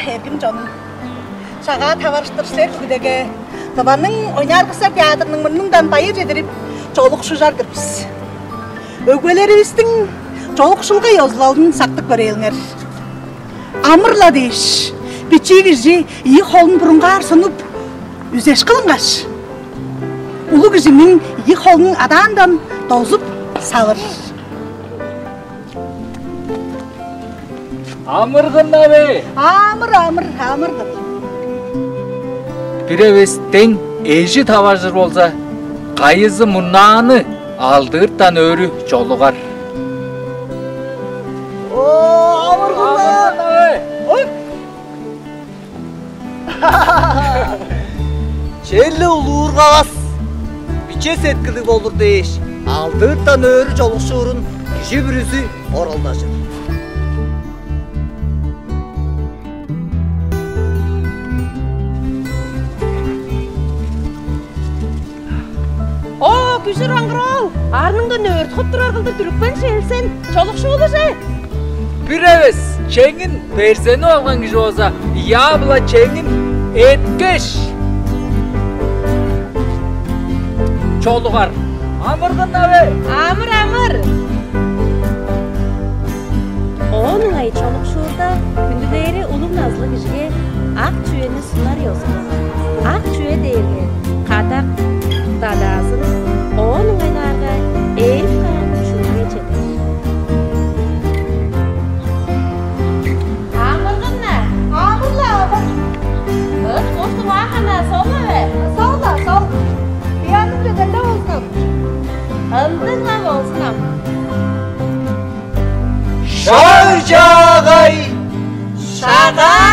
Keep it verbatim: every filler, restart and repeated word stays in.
Эргим чонум, шагаа таварыштыр силер бүгүдеге Тываның ойнаар-кыстар театрының мурнундан байыр чедирип, чолукшужар-дыр бис. Өгбелеривистиң чолукшулга ёзулалын сактып көрээлиңер. Амыр-ла дээш, бичии кижи ийи холун бурунгаар сунуп, үзеш кылынгаш, улуг кижиниң ийи холун адаандан дозуп салыр. Амыргын аве! Амыр, амыр, амыр-дыр. Бир эвес дең эжи таваржыр болза, кайызы мурнааны алдыыртан өрү чолугар. О, амыргын аве! Ой! Черле улуургавас, биче сеткилиг болур дээш, алдыыртан өрү чолукшуурун кижи бүрүзү оралдажыр. О, күжүр аңгыр-оол, арныңдан өөрт хоп турар кылдыр дүрүпкен шээлсен, чолукшуулу че. Бир эвес чеңин берзенип алган кижи болза, ыя-биле чеңин эткеш, чолугар. Амыргын аве! Амыр, амыр! Оон ыңай чолукшуурда хүндүлээри улуг назылыг кижиге ак чүвени сунар ёзуга. Ак чүве дээрге кадак, дадаазын, оон ыңайлаарга ээрип каан чүвеге чедер. Амыргын-на! Амыр-ла, амыр! Ыт-куш тываан хана сол-ла бе? Сол-ла, сол. Буянныг чедер-ле болзун ам. Ындыг-ла болзун ам. Шаг чаагай! Шагаа